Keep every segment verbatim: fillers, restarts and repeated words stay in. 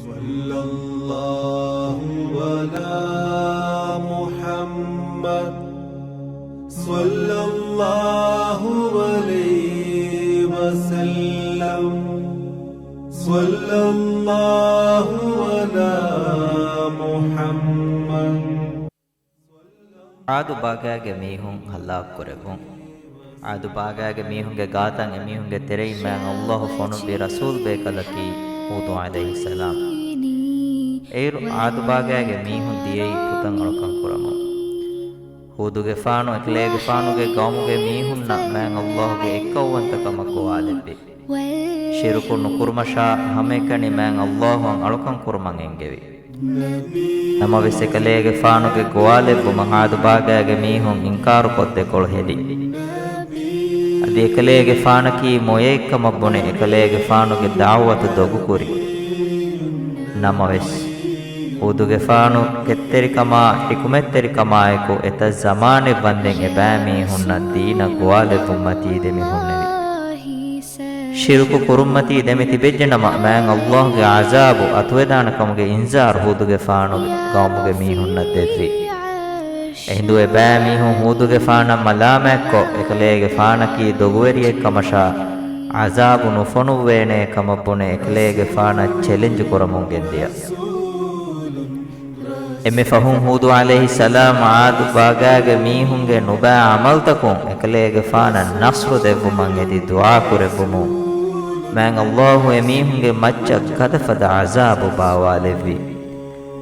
صلى الله على محمد، صلى الله عليه وسلم، صلى الله على محمد. ޢާދު ބާގާގެ މީހުން ހަލާކުކުރެއްވުން. ޢާދު ބާގާގެ މީހުންގެ ގާތަށް އެމީހުންގެ ތެރެއިން މާތް ﷲ ފޮނުއްވި ރަސޫލް ބޭކަލަކީ ހޫދު ޢަލައިހިއްސަލާމް. އޭރު ޢާދު ބާގާގެ މީހުން ދިޔައީ ކުތަން އަޅުކަން ކުރަމުން. ހޫދުގެފާނު އެކަލޭގެފާނުގެ ޤައުމުގެ މީހުންނަށް މާތް ﷲ ގެ އެއްކައުވަންތަކަމަށް ގޮވާލެއްވި. ޝިރުކު ނުކުރުމަށާ ހަމައެކަނި މާތް ﷲ އަށް އަޅުކަން ކުރުމަށް އެންގެވި. ނަމަވެސް އެކަލޭގެފާނުގެ ގޮވާލެއްވުމަށް ޢާދު ބާގާގެ މީހުން އިންކާރުކޮށް ދެކޮޅު ހެދި. އަދި އެކަލޭގެފާނަކީ މޮޔައެއްކަމަށް ބުނެ އެކަލޭގެފާނުގެ ދަޢުވަތު ދޮގުކުރި. ނަމަވެސް، ހޫދުގެފާނު ކެތްތެރިކަމާ، ޙިކުމަތްތެރިކަމާއެކު އެތައް ޒަމާނެއް ވަންދެން އެބައިމީހުންނަށް ދީނަށް ގޮވާލެއްވުންމަތީ ދެމި ހުންނެވި. ޝިރުކު ކުރުންމަތީ ދެމި ތިބެއްޖެނަމަ، މާތް ﷲ ގެ ޢަޒާބު އަތުވެދާނެ ކަމުގެ އިންޒާރު ހޫދުގެފާނުގެ ޤައުމުގެ މީހުންނަށް ދެއްވި. އެހިނދު އެބައިމީހުން ހޫދުގެފާނަށް މަލާމާތްކޮށް، އެކަލޭގެފާނަކީ ދޮގުވެރިއެއް ކަމަށާ، ޢަޒާބު ނުފޮނުއްވޭނޭ ކަމަށް ބުނެ، އެކަލޭގެފާނަށް ޗެލެންޖު ކުރަމުން ގެންދިޔަ. އެންމެ ފަހުން ހޫދު ޢަލައިހިއްސަލާމް ޢާދު ބާގާގެ މީހުންގެ ނުބައި ޢަމަލުތަކުން އެކަލޭގެފާނަށް ނަޞްރު ދެއްވުމަށް އެދި ދުޢާ ކުރެއްވުމުން، މާތް ﷲ އެމީހުންގެ މައްޗަށް ގަދަފަދަ ޢަޒާބު ބާވާލެއްވި.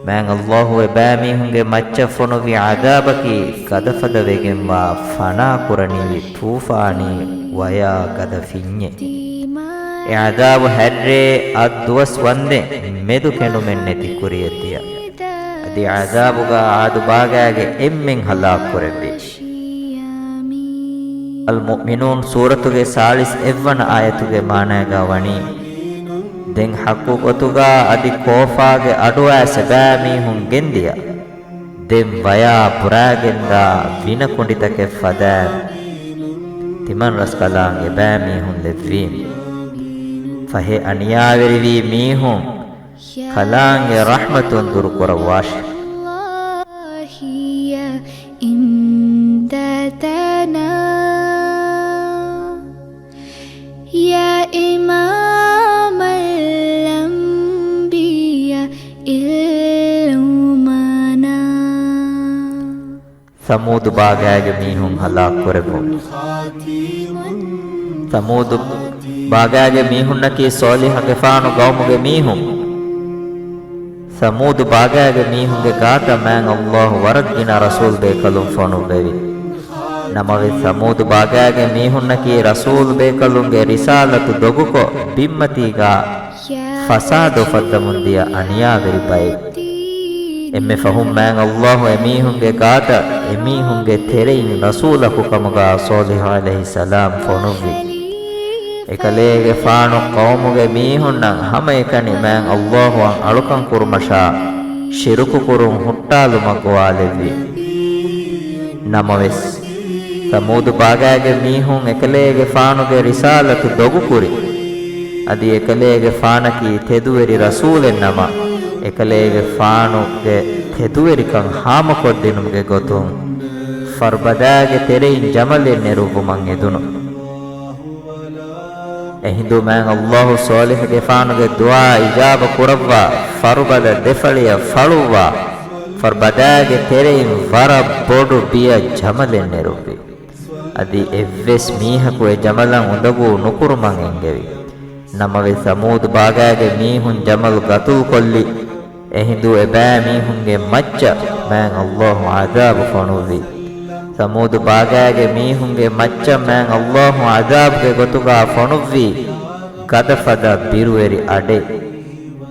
މާތް ﷲ އެބައިމީހުންގެ މައްޗަށް ފޮނުއްވި ޢަޛާބަކީ ގަދަފަދަ ވެގެންވާ ފަނާ ކުރަނިވި ޠޫފާނީ ވަޔާ ގަދަ ފިންޏެއް. އެ ޢަޛާބު ހައްރޭ އަށް ދުވަސް ވަންދެން މެދު ކެނޑުމެއް ނެތި ކުރިއަށް ދިޔަ. އަދި ޢަޛާބުގަ ޢާދު ބާގާގެ އެންމެން ހަލާކު ކުރެއްވި. އަލްމުއުމިނޫން ސޫރަތުގެ ސާޅީސް އެއްވަނަ އާޔަތުގެ މާނައިގަ ވަނީ، ދެން ޙައްޤު ގޮތުގަ އަދި ކޯފާގެ އަޑުއައިސް އެބައިމީހުން ގެންދިޔަ. ދެން ވަޔާ ބުރާގެންދާ ވިނަ ކުނޑިތަކެއް ފަދައިން ތިމަން ރަސްކަލާނގެ ބައިމީހުން ލެއްވީމު. ފަހެ އަނިޔާވެރިވީ މީހުން ކަލާނގެ ރަޙްމަތުން ދުރުކުރައްވާށި. يا إمام الأنبياء الأمناء. ސަމޫދު ބާގާގެ މީހުން ހަލާކު ކުރެއްވުން. ސަމޫދު ބާގާގެ މީހުންނަކީ ޞާލިޙުގެފާނު ޤައުމުގެ މީހުން. ސަމޫދު ބާގާގެ މީހުންގެ ގާތަށް މާތް ﷲ ވަރަށް ގިނަ ރަސޫލް ބޭކަލުން ފޮނުއްވެވި. ނަމަވެސް، ސަމޫދު ބާގާގެ މީހުންނަކީ ރަސޫލް ބޭކަލުންގެ ރިސާލަތު ދޮގުކޮށް، ބިންމަތީގާ ފަސާދަ އުފައްދަމުން ދިޔަ އަނިޔާވެރި ބައެއް. އެންމެ ފަހުން މާތް ﷲ އެމީހުންގެ ގާތަށް އެމީހުންގެ ތެރެއިން ރަސޫލަކު ކަމުގާ ޞާލިޙު ޢަލައިހިއްސަލާމް ފޮނުއްވި. އެކަލޭގެފާނު ޤައުމުގެ މީހުންނަށް ހަމައެކަނި މާތް ﷲ އަށް އަޅުކަން ކުރުމަށާ، ޝިރުކު ކުރުން ހުއްޓާލުމަށް ގޮވާލެއްވި. ނަމަވެސް، ސަމޫދު ބާގާގެ މީހުން އެކަލޭގެފާނުގެ ރިސާލަތު ދޮގުކުރި. އަދި އެކަލޭގެފާނަކީ ތެދުވެރި ރަސޫލެއް ނަމަ، އެކަލޭގެފާނުގެ ތެދުވެރިކަން ހާމަކޮށްދިނުމުގެ ގޮތުން، ފަރުބަދާގެ ތެރެއިން ޖަމަލެއް ނެރުއްވުމަށް އެދުނު. އެހިނދު މާތް ﷲ ޞާލިޙުގެފާނުގެ ދުޢާ އިޖާބަ ކުރައްވާ، ފަރުބަދަ ދެފަޅިއަށް ފަޅުއްވާ، ފަރުބަދާގެ ތެރެއިން ވަރަށް ބޮޑު ބިޔަ ޖަމަލެއް ނެރުއްވި. އަދި އެއްވެސް މީހަކު އެ ޖަމަލަށް އުނދަގޫ ނުކުރުމަށް އެންގެވި. ނަމަވެސް، ސަމޫދު ބާގާގެ މީހުން ޖަމަލު ގަތުލުކޮށްލި. އެހިނދު އެބައިމީހުންގެ މައްޗަށް މާތް ﷲ ޢަޛާބު ފޮނުއްވި. ސަމޫދު ބާގާގެ މީހުންގެ މައްޗަށް މާތް ﷲ ޢަޛާބުގެ ގޮތުގާ ފޮނުއްވީ ގަދަފަދަ ބިރުވެރި އަޑެއް.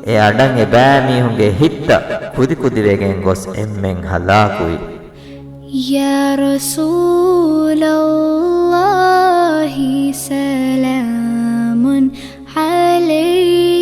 އެ އަޑަށް އެބައިމީހުންގެ ހިތްތައް ކުދިކުދިވެގެން ގޮސް އެންމެން ހަލާކުވި. يا رسول الله سلام عليك.